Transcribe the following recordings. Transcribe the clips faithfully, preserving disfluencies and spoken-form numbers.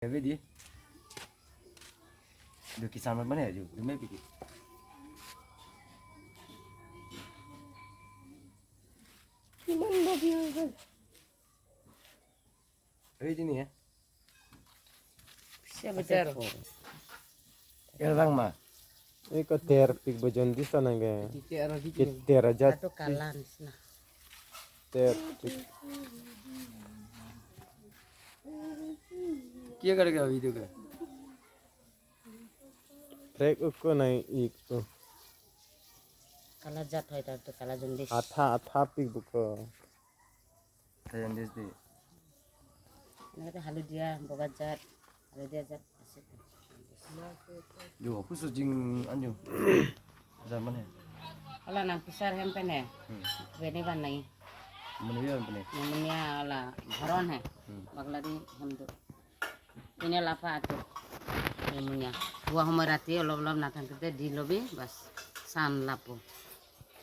Ave di. Duk kisan mat mane aju, duk me piki. Iman babi ang kan. Ave di ni ya. Siapa Pacar. Telepon? Erlang ma. Iko ter pik bo jaundice anang ke. Kita arah di Kita ter ajat. Atau kalan sana. Ter pik. Kya karega video ka? Trek uko nai ik tu. Kala jat hoy tar tu kala jaundice. Atha atha pik buko. Jaundice di. Nang kata halodia boga jat, halodia jat. Asik. Jo, apu sujing anjo. Zaman hai. Ala nang pisar hem pen hai. Hmm. Veni van nai. Mania hem pen hai. Mania ala bharon hai. Hmm. Bagla di hem tu. Ini lapa atu. Mania. Buah humor ati olop olop nathan kita di lobi bas san lapu.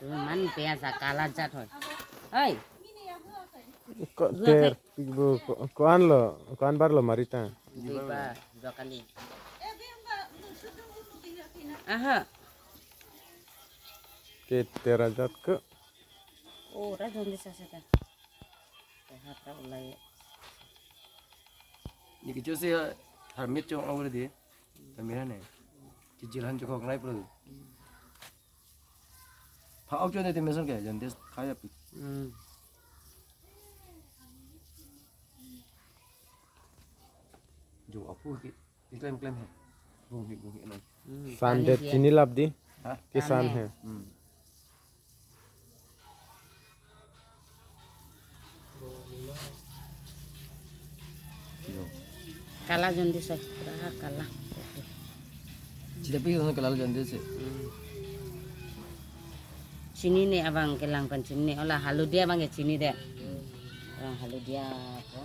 Cuman pia sa kala jat hoy. Hai. Ko ter pik bo ko, ko-an lo, ko-an bar lo marita. Di ba, dua kali. Aha. Kita ter ajat ko. Oh, ra jaundice asa ta. Sehat ra ulai. Ni kecho si harmit chong awur di. Kami hane. Cicil han chokok nai pro. Pha ok chone te meson ke jaundice khaya pi. Hmm. Jo apu ke. Iklem klem hai. Bung hi bung hi nang. Hmm. San Pani det dia. Chini lap di. Ha? Kisan Pani. Hai. Hmm. Jo. Kala jaundice sai. Pura kala. Sida pi kala jaundice sai. Hmm. Chini ne abang kelang pen chini ne. Ola halodia abang ke chini de. Abang halodia ko.